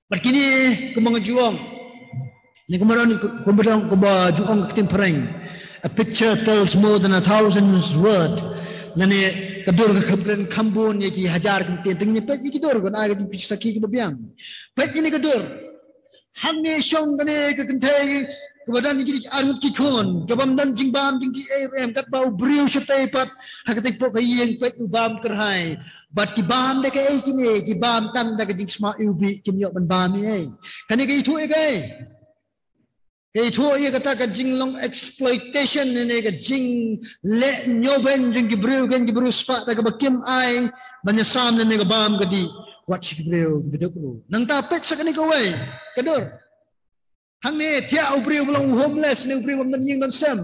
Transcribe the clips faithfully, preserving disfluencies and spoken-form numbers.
Bad kine kumba nga ju ong, ne kumba don, kumba don, kumba ju ong ka ktien phareng, a picture tells more than a thousand word. Lane ka dur ka kham, kham bun ïa ki hajar kyntien. Te ngin peit ïa ki dur, kan ai ka jingpynsakhi kaba biang. Peit ïa kane ka dur. Hangne shong kane ka kynthei kaba don ïa ki arngut ki khun, kabym don jingbam jingthiah ei ruh em, katba u briew shatei pat ha katei hapoh ka ïing, peit u bam kyrhai. Bad ki bam da kaei kine? Ki bam tang da ka jingsma iwbih, kim ïoh ban bam ei. Kane ka ïathuh ïa kaei? Ka ïathuh ïa kata ka jinglong exploitation ne, ne ka jingleh ñiewbeiñ jong ki briew, ki briew spah, da kaba kim ai ban ïasam ne, ne ka bam ka dih wat sha ki briew kiba duk ruh. Nangta peit sa kane kawei ka dur. Hangne thiah u briew ba long u homeless ne u briew bym don ïing don sem.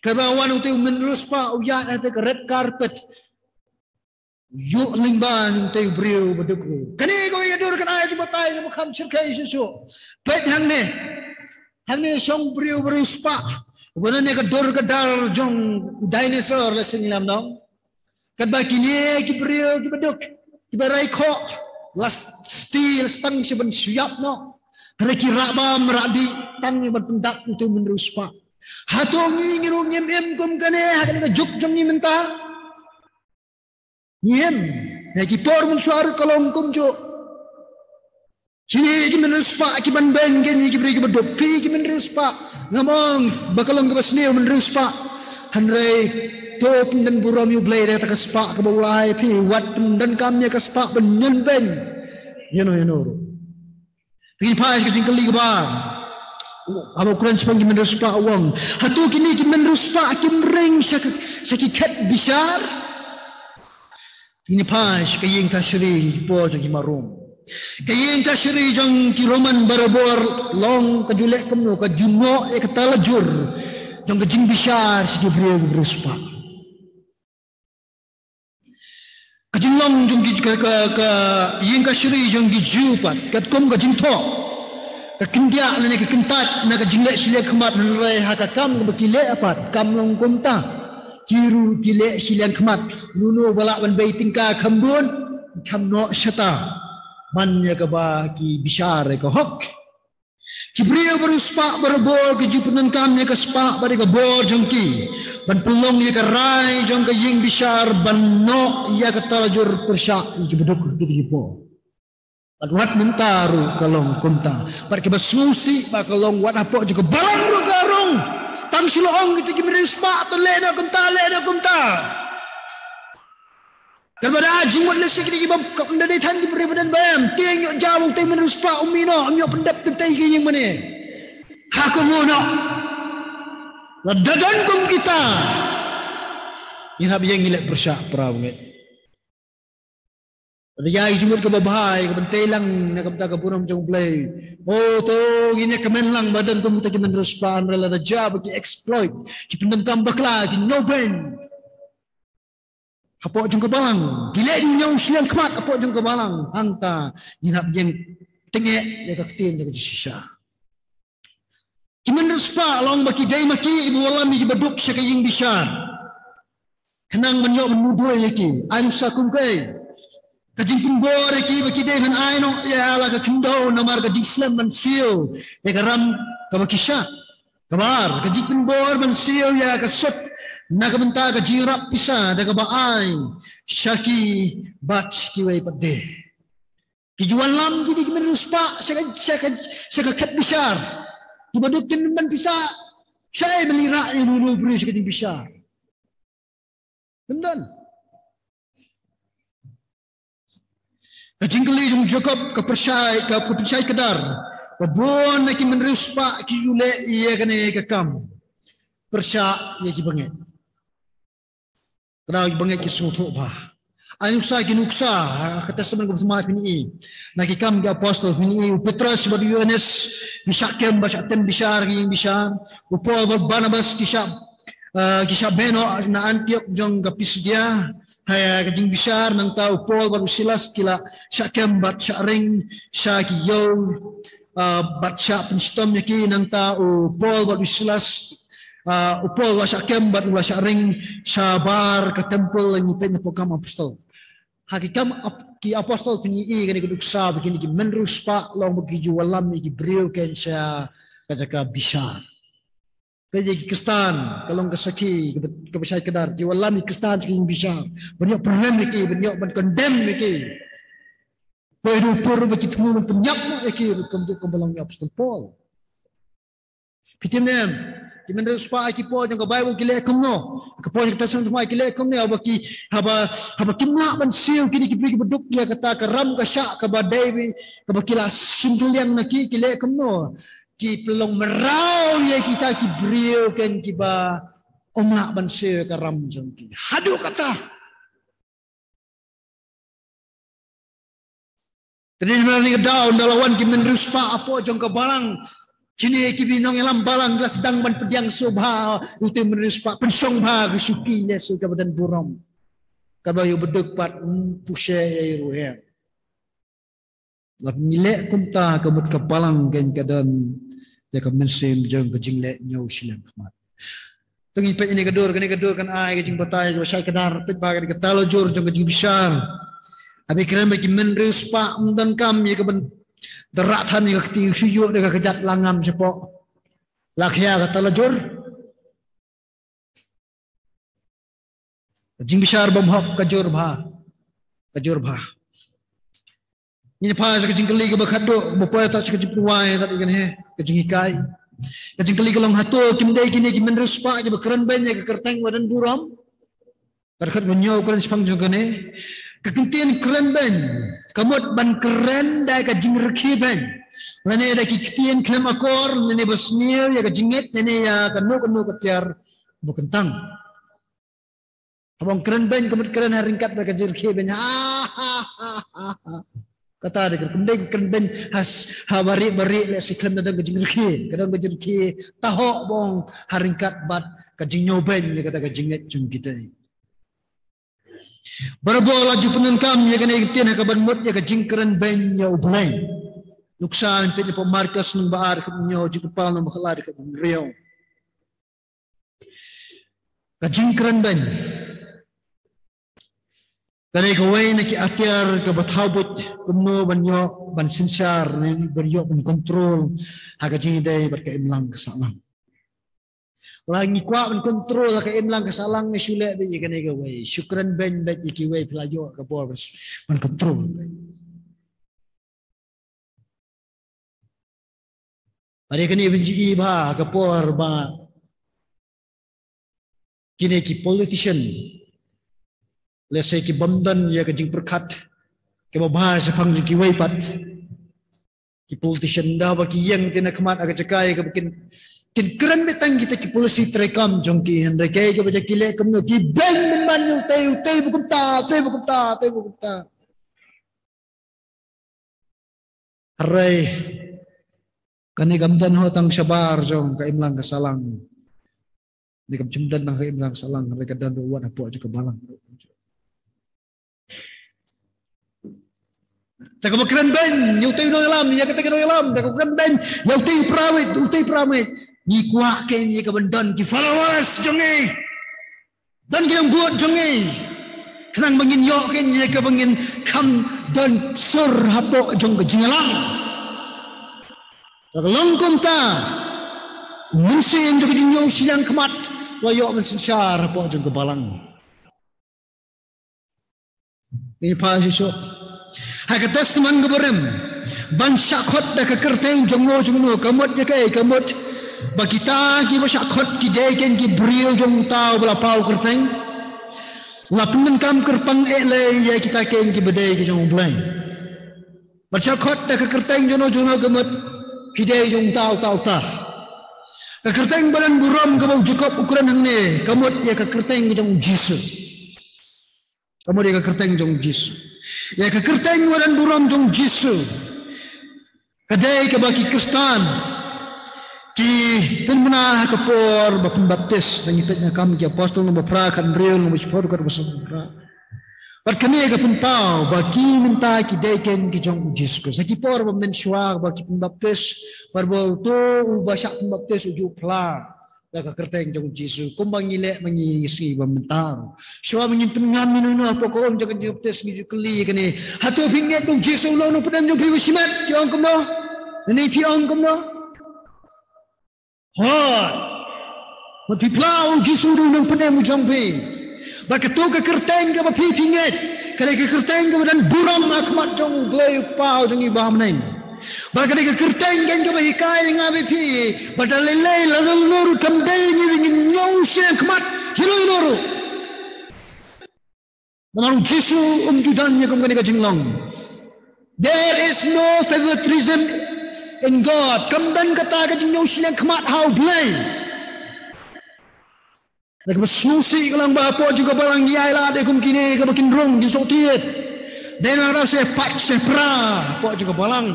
Kaba wan utei u mynriewspah u ïaid ha katei ka red carpet. U ïuh lyngba na utei u briew ba duk ruh. Kane kawei ka dur kan ai jingbatai kaba kham shyrkhei shuh shuh. Peit hangne. Hangne shong u briew ba riewspah. Uba don ïa ka dur ka dar jong u dinosaur, lehse ngi lam nong. Katba kine ki briew kiba duk, kiba rai khoh, la sti, la stang sha ban shu ïap noh. Hynrei ki rah bam rah dih tang ïa ban pyndap utei u mynriewspah. Hato ngi, ngi ruh ngim im kum kane ha kane ka juk jong ngi mynta? Ngim. Ïa ki por mynshuwa ruh ka long kumjuh. Kine ki mynriewspah ki ban beiñ kine ki briew kiba duk. Phi ki mynriewspah, ngam ong ba ka long kaba sniew mynriewspah. Hynrei to pyndon burom ïa U Blei da kata ka spah kaba u la ai phi, wat pyndonkam ïa ka spah ban ñion beiñ ïano ïano ruh. Te ngin phai sha ka jingkylli kaba ar. Haba u kren shaphang ki mynriewspah u ong, hato kine ki mynriewspah kim ring sha ki, sha ki khet bishar? Te ngin phai sha ka ïing kashari, ki por jong ki ma Rom. Ka ïing kashari jong ki Roman barabor long ka ju leh kumno, ka ju noh ïa ka talajur jong ka jingbishar sha ki briew, ki briew spah. Ka jinglong jong ki, ka, ka, ka ïing kashari jong ki Jiw pat, katkum ka jingthoh, ka kyndiah lane ka kyntait na ka jingleh shiliang khmat, hynrei ha ka kam kaba ki leh pat kam long kumta. Ki ruh ki leh shiliang khmat. Uno uno ba lah ban bei tyngka kham bun, kham noh shata ban ïa kaba ki bishar ïa ka hok. Ki briew ba riewspah barabor ki ju pyndonkam ïa ka spah bad ïa ka bor jong ki ban pynlong ïa ka rai jong ka ïing bishar ban noh ïa ka talajur pyrshah ïa kiba duk ha kitei ki por. Bad wat mynta ruh ka long kumta. Bad kiba sngewsih ba ka long wat hapoh jong ka balang ruh ka rung. Tang shu la ong kita ki mynriewspah to leh noh kumta, leh noh kumta. Katba da jingmut lehse kine kiba, ka ym da dei than ki briew ba don ba em. Tieng ïoh jaw ba utei u mynriewspah u mih noh, ym ïoh pyndep tyntai ka ïing mane. Ha kumno noh? Lada don kum kita, ngin hap ïeng ngi leh pyrshah para bangeit. Lada ïa ki jingmut kaba bha, kaba tei lang na ka bynta ka burom jong U Blei, oh to ngin ïa kmen lang ba don kum kita ki mynriewspah, hynrei lada jia ba ki exploit, ki pyndonkam bakla, ki ñiewbeiñ hapoh jong ka balang, ki leh ñiew shiliang khmat hapoh jong ka balang, hangta ngin hap ïeng tyngeh ïa ka ktien jong ka jingshisha. Ki mynriewspah long ba ki dei ma ki kiba wallam ïa kiba duk sha ka ïing bishar, khnang ban ïoh ban mudui ïa ki. Ai nuksa kum kaei? Ka jingpynbor ïa ki ba ki dei ban ai noh ïa la ka khyndew namar ka jingslem ban siew ïa ka ram kaba ki shah. Kaba ar, ka jingpynbor ban siew ïa ka sut na ka bynta ka jingïarap pisa da kaba ai sha ki bad sha kiwei pat de. Ki ju wallam kine ki mynriewspah sha ka, sha ka, sha ka khet bishar. Kiba duk kin ban pisa, shaei ban leit rah ïa uno uno u briew sha ka jingbishar? Ym don. Ka jingkylli jong u Jakob ka pyrshah, ka, ka pynshai kdar ba bun na ki mynriewspah ki ju leh ïa kane ka kam pyrshah ïa ki bangeit. Kdar ki bangeit ki sngewthuh bha. Ai nuksa, ki nuksa ha ka Testament Kaba Thymmai phin ïohi, na Ki Kam ki Apostol phin ïohi, u Petros bad u Ïohannes ki shah kem bad shah tem bishar ha ka ïing bishar. U Paul bad Barnabas ki shah, eh, ki shah beh noh na Antiok jong ka Pisidia ha ka jingbishar. Nangta u Paul bad u Silas ki la shah kem bad shah ring sha ki ïew, eh, bad shah pynshitom ïa ki. Nangta u Paul bad u Silas, eh, u Paul u la shah kem bad u la shah ring shabar ka templ. Ngi peit na Ki Kam Apostol. Ha Ki Kam Ap-, ki apostol pynïohi kane ka duksa ba kine ki mynriewspah long ba ki ju wallam ïa ki briew kein sha ka jaka bishar. Ka ïa ki khristan ka long ka sakhi kaba, kaba shai kdar, ki wallam ïa ki khristan sha ka jingbishar ban ïoh pynrem ïa ki, ban ïoh ban condemn ïa ki. Poi ruh pur ba ki thmu ban pynïap noh ïa ki ruh kumjuh kumba long ïa u apostol Paul. Phi tip ne em, ki mynriewspah ha ki por jong ka Baibl ki leh kumno? Ka por jong ka Testament Thymmai ki leh kumno? Haba ki, haba, haba kim lah ban siew kine ki briew kiba duk ïa kata ka ram ka shah kaba dei, kaba ki la shim kylliang na ki, ki leh kumno? Ki pynlong mraw ïa kita ki briew kein kiba ym lah ban siew ïa ka ram jong ki. Haduh kata. Te dei namar kane ka daw ynda la wan ki mynriewspah hapoh jong ka balang, kine ki nongïalam balang ki la sdang ban pdiang sngewbha ïa utei u mynriewspah, pynshong bha ka shuki lehse kaba don burom, kaba ïoh ba duk pat, mm, puse ïa i ruh em. Lada ngi leh kumta ka mut ka balang kein ka don ïa ka mynsiem jong ka jingleh ñiew shiliang khmat. Te ngin peit ïa kane ka dur, kane ka dur kan ai ka jingbatai kaba shai kdar, peit ba kane ka talajur jong ka jingbishar. Haba kren ba ki mynriewspah ym donkam ïa kaban da rah than ïa ka kti, shu ïoh da ka kjat la ngam shapoh. La khia ka talajur. Ka jingbishar bymhok ka jur bha. Ka jur bha. Ngin phai sha ka jingkylli kaba khatduh, ba poi tad sha ka jingpynwai tad ïa kane, ka jinghikai. Ka jingkylli ka long, hato kim dei kine ki mynriewspah kiba kren beiñ ïa ka kyrteng ba don burom? Ka dkhot ba hynñiew kren shaphang jong kane. Ka ktien kren beiñ ka mut ban kren da ka jingrkhie beiñ, lane da ki ktien khlem akor, lane ba sniew ïa ka jingngeit, lane ïa kano kano ka tiar ba kyntang. Haba ong kren beiñ ka mut kren ha ryngkat bad ka jingrkhie beiñ. Ha, ha, ha, ha, ha. Kata dei ka, kam dei ka kren beiñ ha s-, ha barieh barieh lehse khlem da don ka jingrkhie. Ka don ka jingrkhie tahoh ba ong ha ryngkat bad ka jingñiew beiñ ïa kata ka jingngeit jong kita. Barabor la ju pyndonkam ïa kane ka ktien ha kaban mut ïa ka jingkren beiñ ïa U Blei. Nuksa ngin peit hapoh Markos lynnong ba ar, dkhot hynñiew, Jingpynpaw lynnong ba khatlai, dkhot hynriew. Ka jingkren beiñ ka dei kawei na ki atiar kaba thaw buit kumno ban ïoh ban synshar ne ban ïoh ban control ha ka jingïadei bad ka imlang ka sahlang. La ngi kwah ban control ha ka imlang ka sahlang ne, shu leh beit ïa kane kawei, shu kren beiñ beit ïa kiwei, phi la ïoh ka bor ban control beit. Hynrei kane ban ju i bha ka por ba kine ki politician, lehse ki bym don ïa ka jingpyrkhat kaba bha shaphang jong kiwei pat. Ki politician da ba ki ïeng te na khmat ha ka jaka ïa kaba kin, kin kren beit tang kita ki policy treikam jong ki, hynrei kaei kaba jia ki leh kumno, ki beiñ mynman ïa utei, utei ba kumta, utei ba kumta, utei ba kumta. Hynrei kane kam don ho tang shabar jong ka imlang ka sahlang. Ne kam shym don tang ka imlang sahlang, hynrei ka don ruh wat hapoh jong ka balang. Te kaba kren beiñ ïa utei u nongïalam, ïa kata ka nongïalam, te kaba kren beiñ ïa utei u para miet, utei u para miet, ngi kwah kein ïa kaban don ki followers jong ngi. Don ki nongbud jong ngi. Khnang ba ngin ïoh kein ïa kaba ngin kham don sur hapoh jong ka jingïalang. Te ka long kumta, mynsiem jong ka jingñiew shiliang khmat la ïoh ban synshar hapoh jong ka balang. Ngi phai shuh shuh. Ha ka Testament kaba rim, ban shah khot da ka kyrteng jong no jong no, ka mut ïa kaei, ka mut ba kita kiba shah khot ki dei kein ki briew jong uta uba la paw kyrteng. La pyndonkam kyrpang eh lei ïa kita kein kiba dei ki jong U Blei. Ban shah khot da ka kyrteng jong no jong no ka mut phi dei jong uta uta uta. Ka kyrteng ba don burom kaba u Jakob u kren hangne ka mut ïa ka kyrteng jong u Jisu. Ka mut ïa ka kyrteng jong u Jisu. Ïa ka kyrteng ba don burom jong u Jisu ka dei kaba ki Khristan ki pynbna ha ka por ba pynbaptis. Ngi peit na Kam ki Apostol lynnong ba phra, dkhot hynriew, lynnong ba shiphew, dkhot ba sawphew phra. Bad kane ka pynpaw ba ki mynta ki dei kein ki jong u Jisu Khrist. Ha ki por ba mynshuwa ba ki pynbaptis, bad ba uto uba shah pynbaptis u ju phla. da ka kyrteng jong u Jisu, kumba ngi leh ma ngi ïa ki sngi ba mynta. Shuwa ba ngin pynngam ïa no no hapoh ka um jong ka jingbaptis, ngi ju kylli ïa kane: Hato phi ngeit ba u Jisu u long u nongpynim jong phi uba shimet? Phi ong kumno? Lane phi ong kumno? Hooid. Bad phi phla u Jisu u dei u nongpynim u jong phi. Bad kato ka kyrteng kaba phi phi ngeit, ka dei ka kyrteng kaba don burom ha khmat jong U Blei U Kpa jong ngi uba ha bneng. Bad ka dei ka kyrteng keiñ kaba hikai ïa nga bad phi ba da lei lei lano lano ruh kam dei ngi ba ngin ñiew shiliang khmat ïano ïano ruh. Namar u Jisu um ju don ïa kum kane ka jinglong. There is no favoritism in God. Kam don kata ka jingñiew shiliang khmat ha U Blei. Da kaba sngewsih ka long ba hapoh jong ka balang ngi ailad ïa kum kine kaba kin rung kin sngewtied. Dei na ka daw sa pait sa pra hapoh jong ka balang.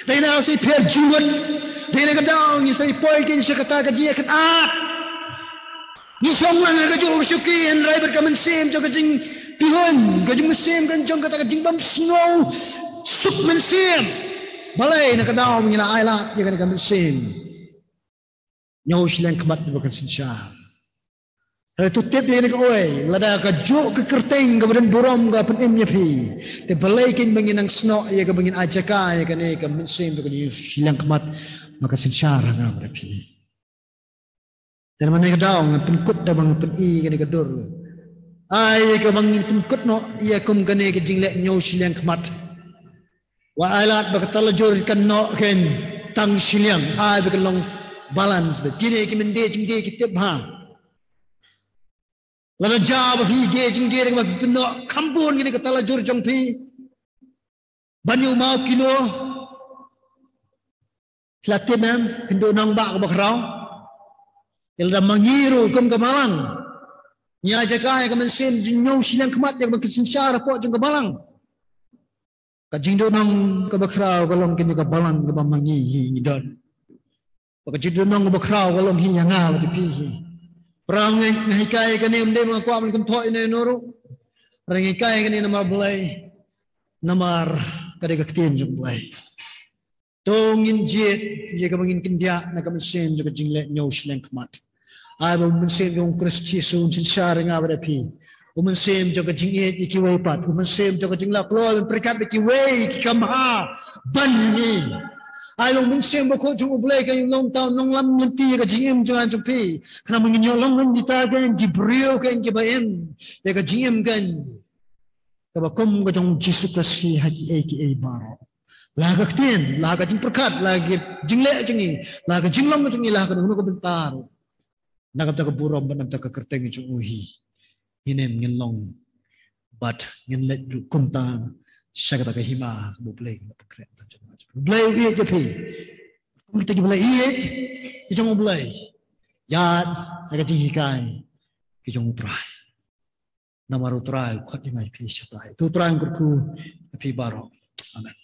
Dei na ka daw sa pher jingmut. Dei na ka daw ngi sa poi keiñ sha kata ka jingïakynad. Ngi shong lang ha kajuh ka shuki hynrei bad ka mynsiem jong ka jingpyrshah, ka jingmynsiem kan jong kata ka jingbymsngew suk mynsiem. Balei? Na ka daw ngi la ailad ïa kane ka mynsiem ñiew shiliang khmat ba kan synshar. Hynrei to tip ïa kane kawei, lada kajuh ka kyrteng kaba don burom ka pynim ïa phi, te balei keiñ ba ngin nang snoh ïa kaba ngin ai jaka ïa kane ka mynsiem ba kan ñiew shiliang khmat ba kan synshar ha nga bad phi. Te namar kane ka daw ngan pynkut da ba ngan pyni kane ka dur. Ai kaba ngin pynkut noh ïa kum kane ka jingleh ñiew shiliang khmat. Wat ailad ba ka talajur kan noh keiñ tang shiliang, ai ba kan long balance beit. Kine ki myn die jingdie ki tip ha. Lada jia ba phi die jingdie da kaba phi pynnoh kham bun kine ka talajur jong phi ban ïoh maw kino. Phi la tip em, phin duh nongbah kaba khraw. Ïa lada ma ngi ruh kum ka balang ngi ai jaka ïa ka mynsiem jingñiew shiliang khmat ïa kaba kan synshar hapoh jong ka balang. Ka jingduhnong kaba khraw ka long kane ka balang kaba ma ngi hi ngi don. Bad ka jingduhnong kaba khraw ka long hi ïa nga bad ïa phi hi. Para ngeit, nga hikai kane ym dei ba nga kwah ban kynthoh ïa no ïa no ruh. Para nga hikai kane namar Blei. Namar ka dei ka ktien jong Blei. To ngin jied ïa kaba ngin kyndiah na ka mynsiem jong ka jingleh ñiew shiliang khmat. Ai ba u mynsiem jong u Khrist Jisu un synshar ïa nga bad ïa phi. U mynsiem jong ka jingïeit ïa kiwei pat, u mynsiem jong ka jinglah kloi ban pyrkhat bad kiwei ki kam bha ban ïa ngi. Ai ba u mynsiem bakhuid jong U Blei kan long tang nonglam lynti ïa ka jingim jong nga jong phi. Khnang ba ngin ïoh long ryngkat kita keiñ ki briew keiñ kiba im ïa ka jingim keiñ kaba kum ka jong u Jisu Khrist ha kiei kiei baroh. La ha ka ktien, la ha ka jingpyrkhat, la ha ka jingleh jong ngi, la ha ka jinglong jong ngi, la ha kano kano ka bynta ruh. Na ka bynta ka burom bad na ka bynta ka kyrteng jong u hi. Ngin im, ngin long bad ngin leit ruh kumta sha kata ka hima kaba U Blei u la pynkhreh. U Blei u ïeit ïa phi. Kum kita kiba la ïeit ki jong U Blei, ïaid ha ka jinghikai ki jong U Trai. Namar U Trai u khot ïa nga ïa phi shatai. To U Trai un kyrkhu ïa phi baroh. Amen.